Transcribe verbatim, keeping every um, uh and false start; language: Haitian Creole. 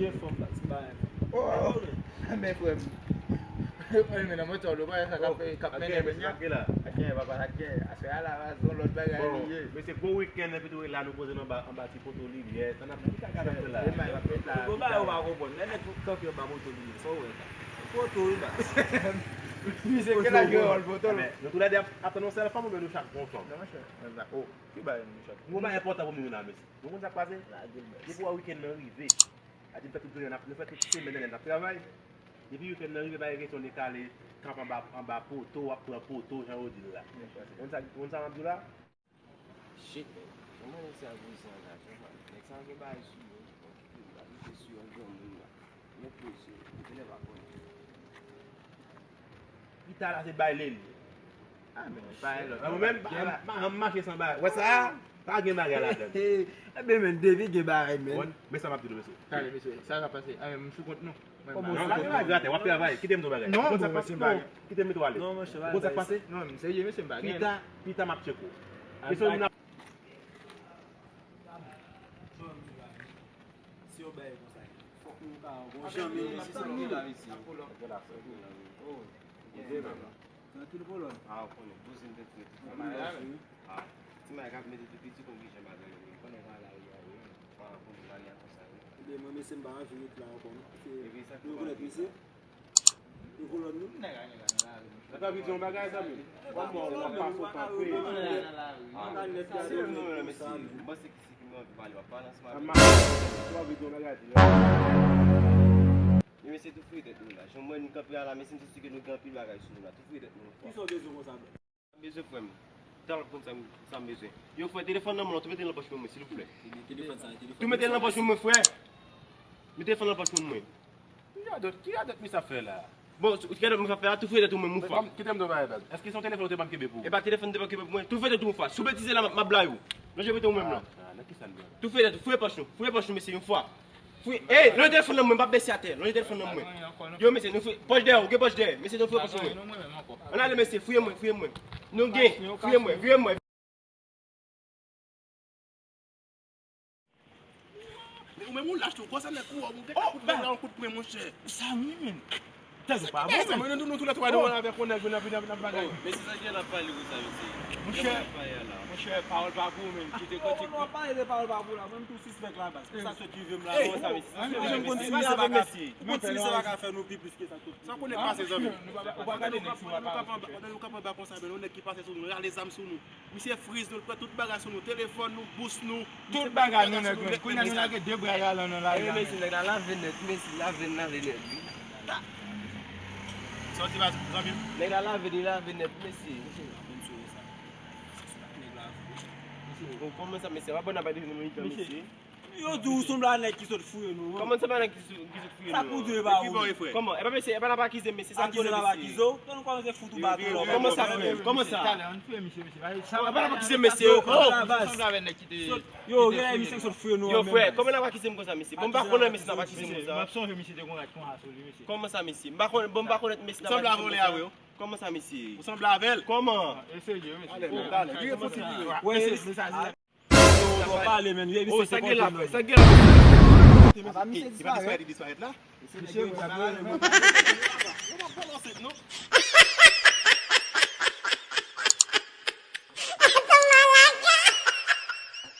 Ye fanm la, ti bagay. Oh! Men frè m. Ey, men nan moto, lè w pa wè sa k ap, k ap mennen men nan. Sa k gen la? Sa k gen, papa, sa k gen. Aswè a la, se yon lòt bagay li ye. Mesye, gwo wikenn, epi tou la, nou poze nou anba, anba ti poto limyè. Sa n ap, ki kaka n ap fè la? Gwo bagay ou pa konprann. Lè nèg kanpe anba poto limyè, sa w wè sa? Poto, wi, baz. Misye gen la gen wòl poto. Nou toulède ap, ap tann yon sèl fanm oubyen nou chak gon fanm? Non, monchè. Oh, ki bagay nou chak? Yon bagay enpòtan pou m di nou la, mesye. Nou konn sa k pase? Depi w wè wikenn nan rive, a di m fè tout jounen, n ap, nou fè tout semèn nan n ap travay. Depi wikenn nan rive, pa gen kesyon de kale kanpe anba, anba poto, w ap pran poto, jan yo di l la. Ou konn sa, ou konn sa m ap di w la? Shit, man. Jan mwen sa voye angaje, man. Nèg sa gen bagay sou yo. Bon, kite m pa kite sou yon granmoun la. Mwen poze, mwen te lè pa konnen. Pita la se bay leli. Ah, men, bay lòt. Mwen menm, m pa janm mache san bagay. Wè sa? Pa gen bagay ladan. Ebyen, men, depi gen bagay, men. Men sa m ap di nou, mesye. Tande, mesye, sa k ap pase? Ah, men, m sou kont nou. Non, pa gen bagay atè, w ap travay. Kite m di w bagay. Non, bon, mesye, m pa gen. Kite m mete w alèz. Non, monchè, pa gen bagay. Ou konn sa k pase? Non, m serye, mesye, m pa gen. Pita, pita m ap tcheke w. Mesye, nou ap. Se yon bagay konsa. Fòk nou ka gon jan menm isi sou la, mesye. Oh, yeah, man. Trankil, kolòn. Ah, ou konnen, bouzen tèt frèt. Ah, ti may k ap mete tou piti konn ki jan bagay yo ye. Konnen pa la ri a ye. Ah, konnen bagay a konsa ye. Ebyen, mwen, mesye, m pa anvi ret la ankò, non. Epi sa k nou rekonèt, mesye. Yo kolòn nou. Nèg a, nèg a nan lari, monchè. Nèg a vin di yon bagay, zanmi. Kòman w ap pase w pa kwè? Se nou menm, mesye. M panse ki si ki mwen anvi pale, w ap pale ansanm avè m. Ou anvi di yon bagay, di lè. Men mesye, tou fouye tèt nou la. Jan mwen nou kanpe a la, mesye, m santi ke nou gen anpil bagay sou nou la. Tou fouye tèt nou yon fwa. Kisa w bezwen konsa, bro? M bezwen, frè m. Talè w ap konn sa m, sa m bezwen. Yo, frè, telefòn nan men w, tou mete l nan pòch mwen, silvouplè. Ebyen, telefòn sa, telefòn sa. Tou mete l nan pòch mwen, frè. Mete telefòn nan pòch mwen. Ki radòt, ki radòt misye ap fè la? Bon, ki radòt misye ap fè la, tou fouye tèt ou menm yon fwa. Kite m di w bagay, baz. Èske se yon telefòn ou te ban m kenbe pou ou? E pa telefòn ou te ban m kenbe pou mwen. Tou fouye tèt ou yon fwa. Si w betize la, m ap, m ap blayi w. Lonje pete ou menm lan. Ah, nan ki sa l ye? Tou fouye tèt ou, fouye pòch nou. Fouye pòch nou, mesye, yon fwa. Fouye, ey, lonje telefòn nan mwen, m ap bese atè. Lonje telefòn nan mwen. Yo, mesye, nou fouye, pòch dèyè, ou gen pòch dèyè. Mesye, nou fouye pòch mwen. Ann ale, mesye, fouye mwen, fouye mwen. Nou gen, fouye mwen, fouye mwen. Ou menm ou lach tou, gwo sa nèg kou, ou gen kout pwen, yon kout pwen, monchè. Sa wi, men. Tèt ou pa bon, men. Nou, nou, nou toulètwa nou avèk yon nèg, nou ap, n ap, n ap bagay. Oh, mesye, sa ki l ap pale konsa, mesye? Monchè, monchè, pawòl pa pou ou, men. Kite kantik. Ou ap pale de pawòl pa pou ou la, mwen m tou sispèk la, baz. Sa sot rive m la, konsa, mesye. Ou konn si misye pa ka, ou konn si misye pa ka fè nou pi plis ke sa tout. Sa w konnen pase, zanmi? Ou pa gade nèg sou la. Pandan nou kanpe anba konsa, men yon nèg ki pase sou nou, rale zam sou nou. Misye friz nou, l pran tout bagay sou nou, telefòn nou, bous nou. Tout bagay nou nèg yo. Kounye a nou lage de bra y al nan lari la. Mesye, nèg la lave nèt, mesye, lave n lave nèt wi. Sa w di, zanmi m? Nèg la lave, li lave nèt, mesye. Bon, kòman sa, mesye? Pa bon nan pa de nou mitan, mesye. Yo di w sanble a nèg ki sot fouye nou an. Kòman sanble a nèg ki sot, ki sot fouye nou an? Sa k pou di w e pa ou menm? Kòman? E pa mesye, e pa n ap akize m, mesye, sa m konnen, mesye. Akize n ap akize w? Kòman sa, frè m? Kòman sa? Talè, ann fouye misye, mesye. E pa n ap akize m, mesye. Yo, frè, kòman n ap akize m konsa, mesye? Bon, m pa konnen, mesye, n ap akize m konsa. M ap sonje misye te gon rad konsa sou li, mesye. Kòman sa, mesye? M pa konnen, bon, m pa konnen, mesye, n ap akize m konsa. Kòman sa, mesye? Ou sanble avè l? Kòman? E serye, mesye. Talè, talè. Vire fò ti vire. Wè, mesye, mesye. Yo, yo pale, men. Yo, misye se kontre, men. Sa gen la, frè? Sa gen la? Apa misye disparèt? Li disparèt la? Misye,